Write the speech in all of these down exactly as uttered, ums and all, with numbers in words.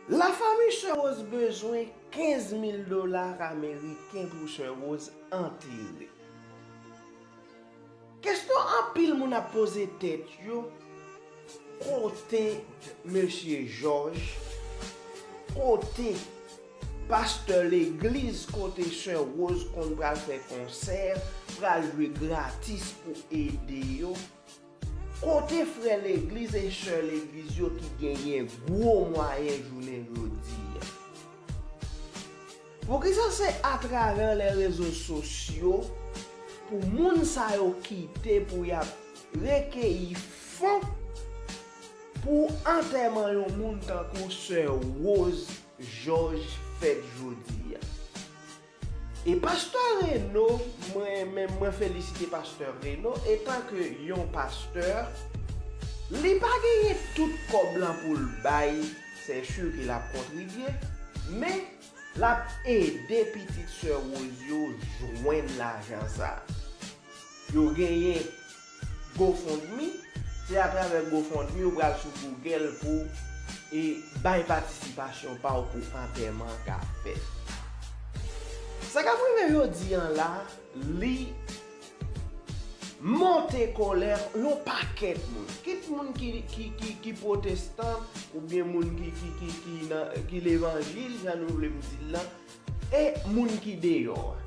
Lafanmi Sè Rose bezwen kenz mil dola ameriken pou Sè Rose antere. Kesyon anpil moun ap poze tèt yo, kote mesye Jòj, kote pastè legliz kote Sè Rose konn pral fè konsè, pral jwe gratis pou ede yo? Kote frè legliz e sè legliz yo ki genyen gwo mwayen jounen jodi a? Poukisa se atravè lè rezo sosyo pou moun sa yo kite pou y ap rekeyi fon pou antèman yon moun tankou Sè Rose Jòj fèt jodi a? E pastè Reno, mwen menm mwen felisite pastè Reno, etanke yon pastè, li pa genyen tout kòb lan pou l bay, se si ke l ap kontribye, men l ap ede pitit sè Rose yo jwenn lajan sa. Yo genyen GoFundMe, se atravè GoFundMe ou pral sou Google pou e bay patisipasyon pa w pou antèman ka fèt. Sa k ap rive jodi an la, li monte kòlè yon pakèt moun. Kit moun ki, ki, ki, ki pwotestan, oubyen moun ki, ki, ki, ki, nan, ki levanjil, jan nou vle m di l lan, e moun ki deyò a.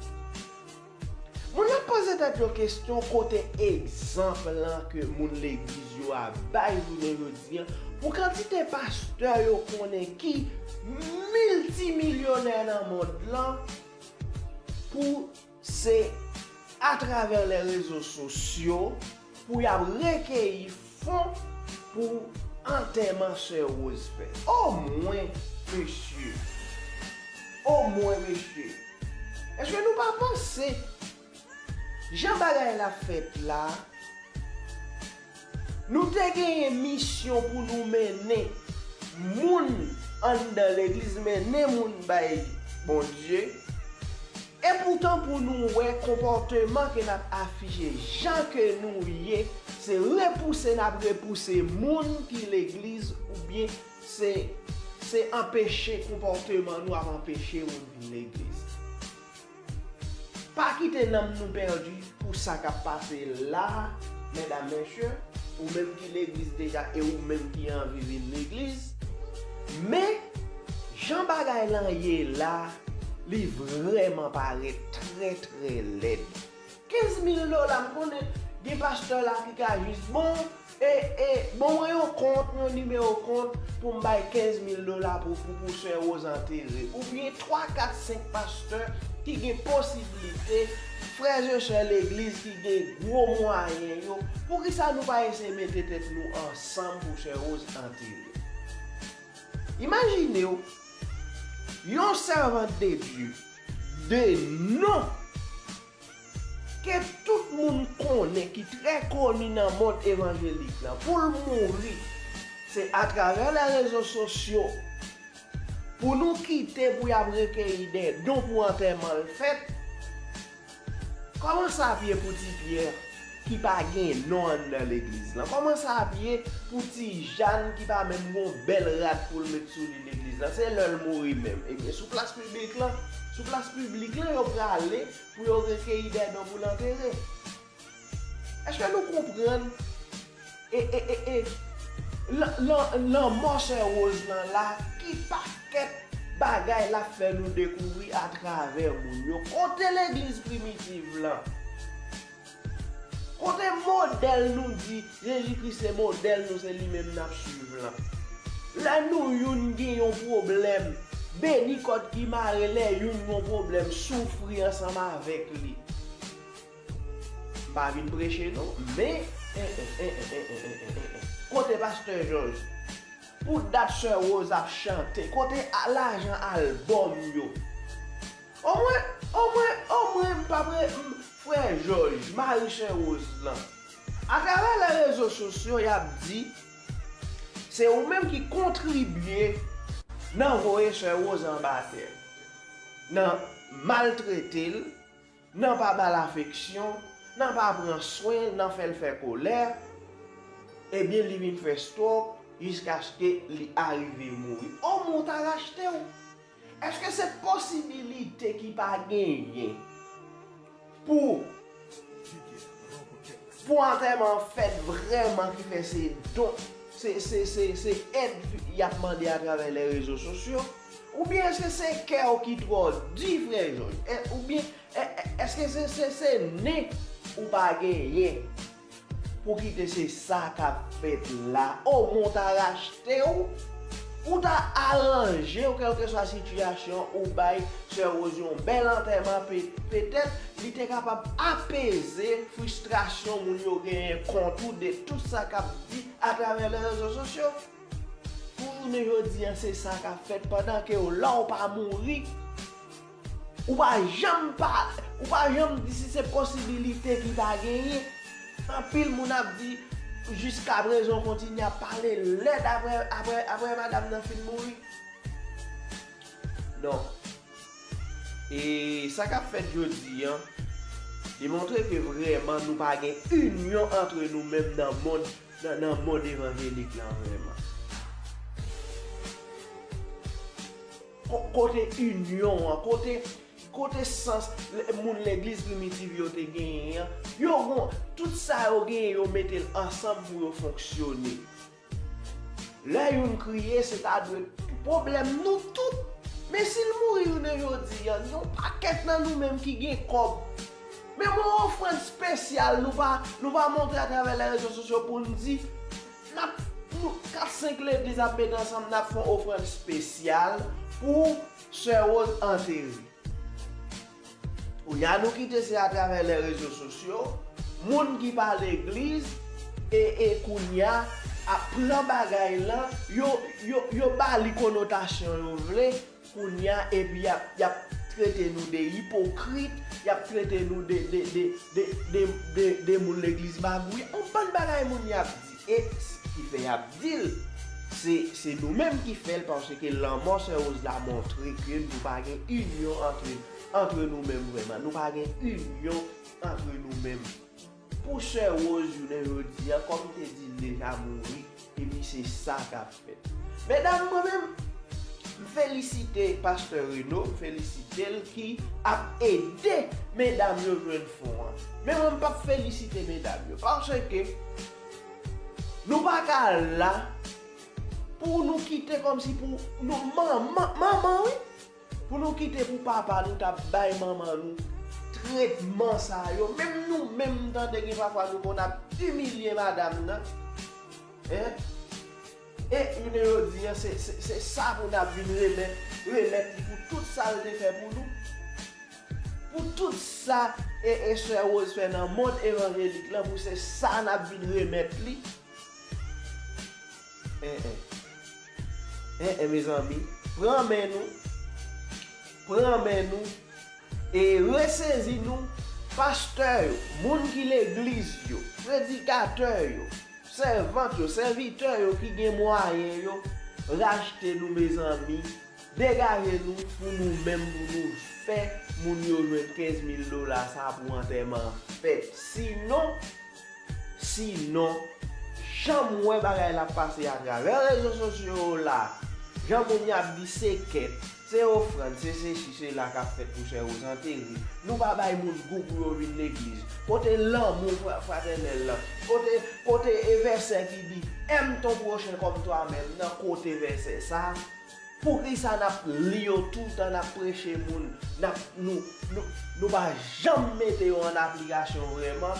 Moun ap poze tèt yo kesyon kote egzanp lan ke moun legliz yo a bay jounen jodi an, pou kantite pastè yo konnen ki miltimilyonè nan mond lan, pou se atravè lè rezo sosyo pou y ap rekeyi fon pou antèman sè Rose fè. Omwen, mesye, omwen, mesye, èske nou pa panse jan bagay la fèt la, nou te genyen misyon pou nou mennen moun anndan legliz, mennen moun bay Bondye? Epoutan, pou nou wè konpòteman ke n ap afiche, jan ke nou ye, se repouse n ap repouse moun ki legliz, oubyen se, se anpeche, konpòteman nou ap anpeche moun vin legliz. Pa kite nanm nou pèdi pou sa k ap pase la, medam, mesye, ou menm ki legliz deja e ou menm ki anvi vin legliz. Men, jan bagay lan ye la, li vrèman parèt trè, trè lèd. Kenz mil dola, m konnen gen pastè la ki ka jis, bon, e, e, bon, mwen yon kont, yon nimewo kont pou m bay kenz mil dola pou, pou, pou sè Rose antere. Oubyen twa, kat, senk pastè ki gen posiblite, frè e sè legliz ki gen gwo mwayen yo, poukisa nou pa eseye mete tèt nou ansanm pou sè Rose antere? Imajine w, yon sèvant de Dye de non ke tout moun konnen, ki trè koni nan mond evanjelik lan, pou l mouri, se atravè lè rezo sosyo pou nou kite pou y ap rekeyi de don pou antèman l fèt. Kòman sa ap ye pou Ti Pyè ki pa gen non anndan legliz lan? Kòman sa ap ye pou Ti Jàn ki pa menm gon bèl rad pou l met sou li legliz lan? Se lè l mouri menm. Ebyen, sou plas piblik lan, sou plas piblik lan, yo prale pou yo rekeyi de don pou l antere. Èske nou konprann e, e, e, e, lan, lan, lanmò sè Rose lan la, ki pakèt bagay l ap fè nou dekouvri atravè moun yo? Kote legliz primitiv lan? Kote modèl nou di Jezi Kris se modèl nou, se li menm n ap swiv lan? Lè nou youn gen yon pwoblèm, beni kòd ki mare lè youn gen yon pwoblèm, soufri ansanm avèk li. M pa vin preche non, men kote pastè Jòj? Pou dat sè Rose ap chante, kote a, lajan albòm yo? Omwen, omwen, omwen, m pa pre, m, frè Jòj, mari sè Rose lan, atravè lè rezo sosyo, y ap di, se ou menm ki kontribye nan voye sè Rose anba tè, nan maltrete l, nan pa ba l afeksyon, nan pa pran swen l, nan fè l fè kolè, ebyen, li vin fè stroke, jiskaske li arive mouri. Omwen w ta rachte w. Èske se posibilite ki pa genyen pou, pou antèman an fèt vrèman ki fè se don, se, se, se, se èd y ap mande atravè lè rezo sosyo? Oubyen èske se kè w ki twò di, frè Jòj? È, oubyen, è, è, èske se, se, se nen ou pa genyen? Pou kite se sa k ap fèt la. Omwen w ta rachte w, ou ta aranje w, kèlkeswa sitiyasyon, ou bay Sè Rose yon bèl antèman, pe-, petèt li te kapab apeze fristrasyon moun yo genyen kont ou de tout sa k ap di atravè lè rezo sosyo. Pou jounen jodi a, se sa k ap fèt pandan ke w la, w pa mouri. Ou pa janm pa, ou pa janm di si se posibilite ki pa genyen. Anpil moun ap di, jiskaprezan w kontinye ap pale lèd apre, apre, apre madanm nan fin mouri. Non. E sa k ap fèt jodi a, demontre ke vrèman nou pa gen inyon antre nou menm nan mond, nan, nan mond evanjelik lan vrèman. Ko-, kote inyon an, kote, kote sans le-, moun legliz primitiv yo te genyen an, yo gon, tout sa yo genyen, yo mete l ansanm pou yo fonksyone. Lè youn kriye, se ta dwe pwoblèm nou tout. Men si l mouri jounen jodi a, gen yon pakèt nan nou menm ki gen kòb. Men yon ofrann espesyal, nou pa, nou pa montre atravè lè rezo sosyo pou n di, n ap, nou, kat senk legliz ap mete ansanm, n ap fè yon ofrann espesyal pou Sè Rose antere. Kounye a nou kite se atravè lè rezo sosyo, moun ki pa legliz, e, e kounye a ap pran bagay lan, yo, yo, yo ba li konotasyon yo vle, kounye a, epi y ap, y ap trete nou de ipokrit, y ap trete nou de, de, de, de, de, de, de moun legliz magouye, yon bann bagay moun y ap di. E s-, ki fè y ap di l, se, se nou menm ki fè l, paske lanmò Sè Rose la montre ke nou pa gen inyon antre, antre nou menm vrèman. Nou pa gen inyon antre nou menm. Pou Sè Rose, jounen jodi a, kòm m te di l deja mouri, epi se sa k ap fèt. Medam, mwen menm, m felisite Pastè Reno, m felisite l ki ap ede medam yo jwenn fon an. Men mwen, m p ap felisite medam yo, paske nou pa ka la pou nou kite kòmsi pou nou manman, manman, wi. Pou nou kite pou papa nou t ap bay manman nou tretman sa yo. Menm nou menm, m tande gen pafwa nou konn ap imilye madanm nan. Hein? E jounen jodi a, se, se, se sa pou n ap vin remèt, remèt li pou tout sa l te fè pou nou. Pou tout sa e, e Sè Rose fè nan mond evanjelik lan, pou se sa n ap vin remèt li. En, en. En, en, mezanmi. Pran men nou. Pran men nou. E resezi nou. Pastè yo, moun ki legliz yo, predikatè yo, sèvant yo, sèvitè yo ki gen mwayen yo, rachte nou, mezanmi. Degaje nou pou nou menm, pou nou fè moun yo jwenn kenz mil dola sa pou antèman an fèt. Sinon, sinon, jan m wè bagay la ap pase atravè rezo sosyo yo la, jan moun y ap di se kèt, se ofrann, se sesi, se la k ap fèt pou Sè Rose antere. Nou pa bay moun gou pou yo vin legliz. Kote lanmou fra-, fratènèl lan? Kote, kote e vèsè ki di, aime ton prochain comme toi-même nan? Kote vèsè sa? Poukisa n ap li yo toutan, n ap preche moun, n ap, nou, nou, nou pa janm mete yo an aplikasyon vrèman?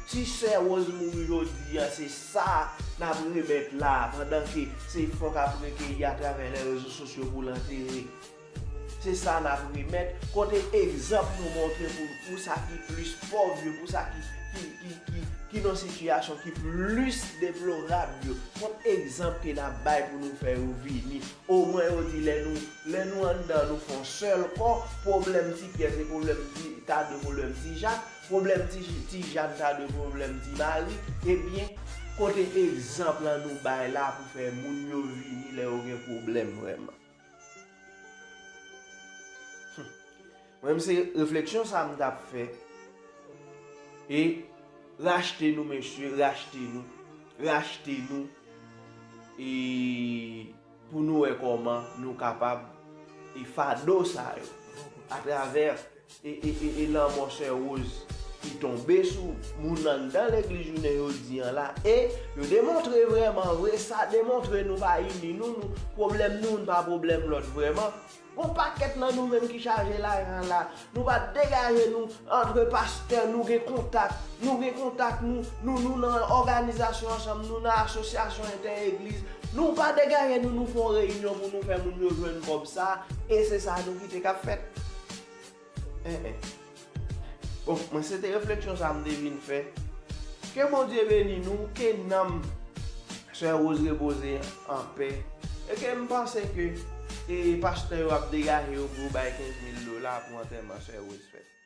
Si Sè Rose mouri jodi a, se sa n ap remèt la, pandan ke se fon k ap rekeyi atravè lè rezo sosyo pou l antere. Se sa n ap remèt, kote egzanp nou montre pou, pou sa ki plis pòv yo, pou sa ki, ki, ki, ki, ki nan sitiyasyon ki plis deplorab yo. Kot egzanp ke n ap bay pou nou fè yo vini? Omwen yo di lè nou, lè nou anndan nou fè yon sèl kò, pwoblèm Ti Pyè se pwoblèm Ti, ta de pwoblèm Ti Jak, pwoblèm Ti, Ti Jàn ta de pwoblèm Ti Mari. Ebyen, kote egzanp lan nou bay la pou fè moun yo vini lè yo gen pwoblèm vrèman? Mwen menm se refleksyon sa m t ap fè. E rachte nou, mesye, rachte nou. Rachte nou. e pou nou wè kòman nou kapab e fado sa yo atravè e, e, e, e lanmò Sè Rose ki tonbe sou moun anndan legliz jounen jodi an la, e yo demontre vrèman vre, sa demontre nou pa ini nou, nou pwoblèm nou, nou pa pwoblèm lòt vrèman. Gon pakèt nan nou menm ki chaje lajan la, nou pa degaje nou antre pastè, nou gen kontak, nou gen kontak, nou, nou, nou nan òganizasyon ansanm, nou nan asosyasyon entèlegliz, nou pa degaje nou, nou fè yon reyinyon pou nou fè moun yo jwenn kòb sa, e se sa nou kite k ap fèt. En, en. Bon, mwen se te refleksyon sa m te vin fè. Ke Bondye beni nou, ke nanm Sè Rose repoze anpè. E ke m panse ke e pastè yo ap degaje yo pou yo bay kenz mil dola pou antèman Sè Rose fèt.